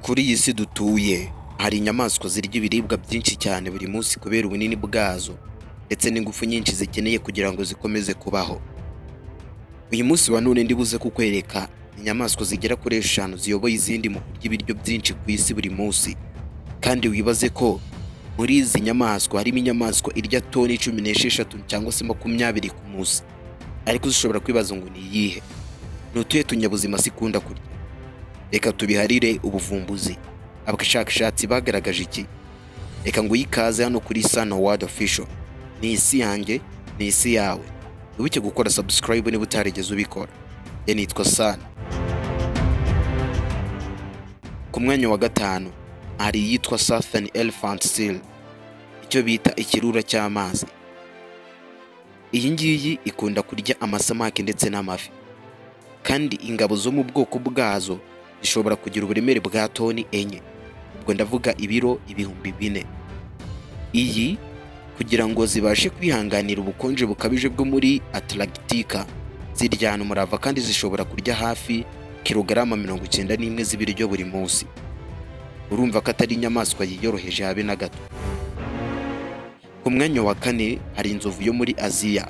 Kuri iyi si dutuye hari inyamaswa zirya ibiribwa byinshi cyane buri munsi kubera ubunini bwazo ndetse n'ingufu nyinshi zikeneye kugira ngo zikomeze kubaho. Uyu munsi wa none ndibuze kukwereka inyamaswa zigera kuri eshanu ziyoboye izindi mu kurya ibiryo byinshi ku isi buri munsi. Kandi wibaze ko muri izi nyamaswa harimo inyamaswa irya toni 16 cyangwa se 20 ku munsi. Ariko ushobora kwibaza ngo ni iyihe? Ni utuhe tunyabuzima se ikunda kurya? Reka tubiharire ubuvumbuzi. Abashakashatsi bagaragaje iki? Reka nguhe ikaze hano kuri Sano World Official. Ni isi yanjye, ni isi yawe. Wibuke gukora subscribe niba utarigeze ubikora. Njye nitwa Sano. Ku mwanya wa gatanu hari iyitwa Southern Elephant Seal, icyo bita ikirura cy'amazi. Iyi ngiyi ikunda kurya amasamaki ndetse n'amafi, kandi ingabo zo mu bwoko bwazo zishobora kugira uburemere bwa toni 4, ubwo ndavuga ibiro 4000. Iyi kugira ngo zibashe kwihanganira ubukonje bukabije bwo muri Antarctica, ziryana umurava kandi zishobora kurya hafi kilogarama 91 z'ibiryo buri munsi. Urumva ko atari inyamaswa yiyoroheje habe na gato. Ku mwanya wa kane hari inzovu yo muri Aziya.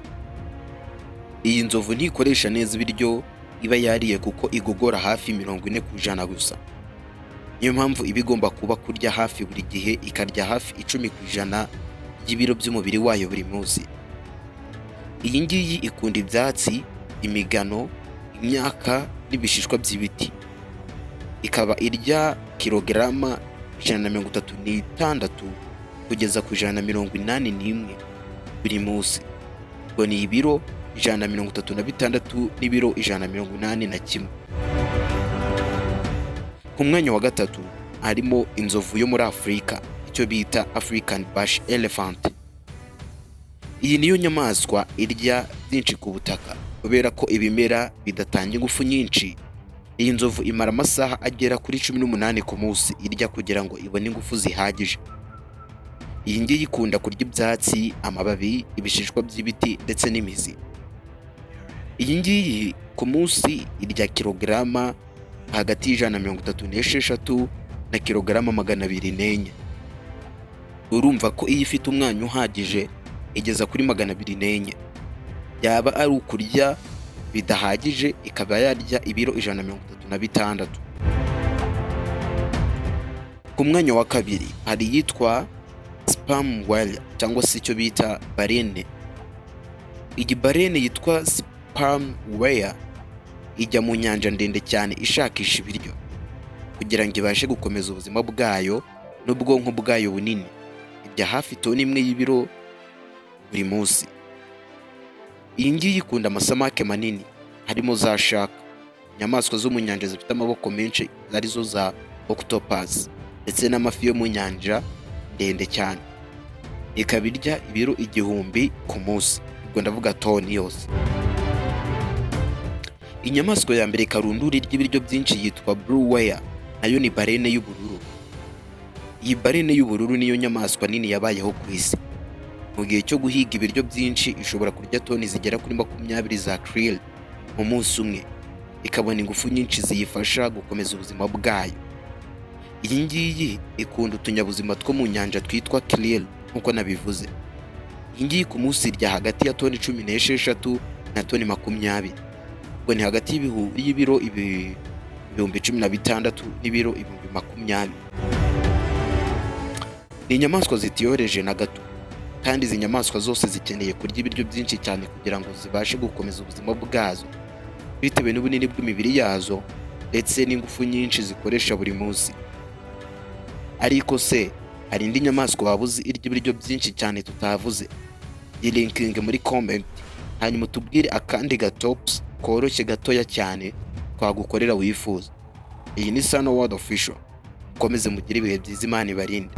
Iyi nzovu ntikoresha neza ibiryo iba yariye kuko igogora hafi 40% gusa. Niyo mpamvu iba igomba kuba kurya hafi buri gihe, ikarya hafi 10% by'ibiro by'umubiri wayo buri munsi. Iyi ngiyi ikunda ibyatsi, imigano, imyaka n'ibishishwa by'ibiti. Ikaba irya kilogarama 136 kugeza ku 181 buri munsi. Ubwo ni ibiro 136 n'ibiro 181. Ku mwanya wa gatatu harimo inzovu yo muri Afurika, icyo bita African Bush Elephant. Iyi niyo nyamaswa irya byinshi ku butaka kubera ko ibimera bidatanga ingufu nyinshi. Iyi nzovu imara amasaha agera kuri 18 ku munsi irya kugira ngo ibone ingufu zihagije. Iyi ngiyi ikunda kurya ibyatsi, amababi, ibishishwa by'ibiti ndetse n'imizi. Iyi ngiyi ku munsi irya kilogarama hagati ya 136 na kilogarama 204. Urumva ko iyo ifite umwanya uhagije igeza kuri 204. Yaba ari ukurya bidahagije ikaba yarya ibiro 136. Ku mwanya wa kabiri hari iyitwa sperm whale cyangwa se icyo bita barene. Iyi barene yitwa sperm whale ijya mu nyanja ndende cyane ishakisha ibiryo kugira ngo ibashe gukomeza ubuzima bwayo n'ubwonko bwayo bunini. Irya hafi toni imwe y'ibiro buri munsi. Iyi ngiyi ikunda amasamake manini harimo za shark, inyamaswa zo mu nyanja zifite amaboko menshi arizo za octopus, ndetse n'amafi yo mu nyanja ndende cyane. Ikaba irya ibiro 1000 ku munsi, ubwo ndavuga toni yose. Inyamaswa ya mbere karundura irya ibiryo byinshi yitwa blue whale, nayo ni barene y'ubururu. Iyi barene y'ubururu niyo nyamaswa nini yabayeho ku isi. Mu gihe cyo guhiga ibiryo byinshi ishobora kurya toni zigera kuri 20 za krill mu munsi umwe, ikabona ingufu nyinshi ziyifasha gukomeza ubuzima bwayo. Iyi ngiyi ikunda utunyabuzima two mu nyanja twitwa krill nk'uko nabivuze. Iyi ngiyi ku munsi irya hagati ya toni 16 na toni 20. Ubwo ni hagati y'ibiro 16,000 n'ibiro 20,000. Ni inyamaswa zitiyoroheje na gato, kandi izi nyamaswa zose zikeneye kurya ibiryo byinshi cyane kugira ngo zibashe gukomeza ubuzima bwazo, bitewe n'ubunini bw'imibiri yazo ndetse n'ingufu nyinshi zikoresha buri munsi. Ariko se hari indi nyamaswa waba uzi irya ibiryo byinshi cyane tutavuze? Yilinkinge muri comment, hanyuma utubwire akandi gatops koroshye gatoya cyane twagukorera wifuza. Iyi ni Sano World Official. Mukomeze mugire ibihe byiza, Imana ibarinde.